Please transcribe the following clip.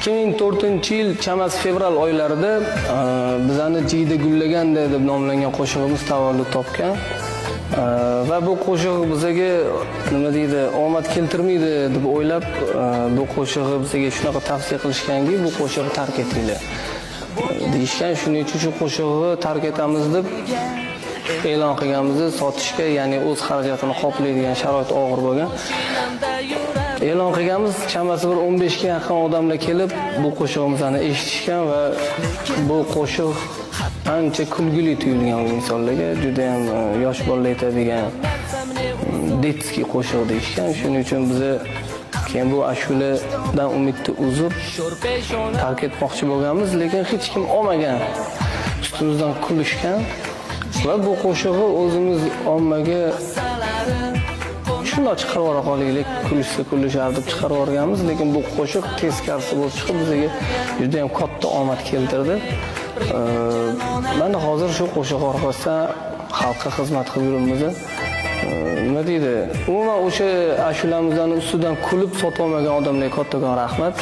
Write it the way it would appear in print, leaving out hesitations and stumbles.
2004-yil chamasi fevral oylarida bizani "Jiyda gullaganda" deb nomlangan qo'shig'imiz tavallud topgan. Va bu qo'shiq bizaga, nima deydi, omad keltirmaydi deb o'ylab, bu qo'shig'i bizga shunaqa tavsiya qilishganki, bu qo'shiqni tark etinglar deyishgan. Shuning uchun shu qo'shig'ni tark etamiz deb e'lon qilganmiz sotishga, ya'ni o'z xarajatini qoplaydigan sharoit og'ir bo'lgan. E'lon qilganmiz, chamasi bir 15 ga yaqin odamlar kelib bu qo'shig'imizni eshitishgan va bu qo'shiq ancha kulgili tuyulgan u insonlarga, judayam yosh bolalar aytadigan детский qo'shiq deyishgan. Shuning uchun biza keyin bu ashuladan umidni uzib, tark etmoqchi bo'lganmiz, lekin hech kim olmagan, ustimizdan kulishgan va bu qo'shig'i o'zimiz ommaga shundoq chiqarib yubora qolaylik, kulishsa kulishar deb chiqarib yuborganmiz. Lekin bu qo'shiq teskarisi bo'lib chiqib, bizga juda yam katta omad keltirdi. Mana hozir shu qo'shiq orqasidan xalqqa xizmat qilib yuribmiz. Nima deydi, umuman o'sha ashulamizdan ustidan kulib sotib olmagan odamlarga kattakon rahmat.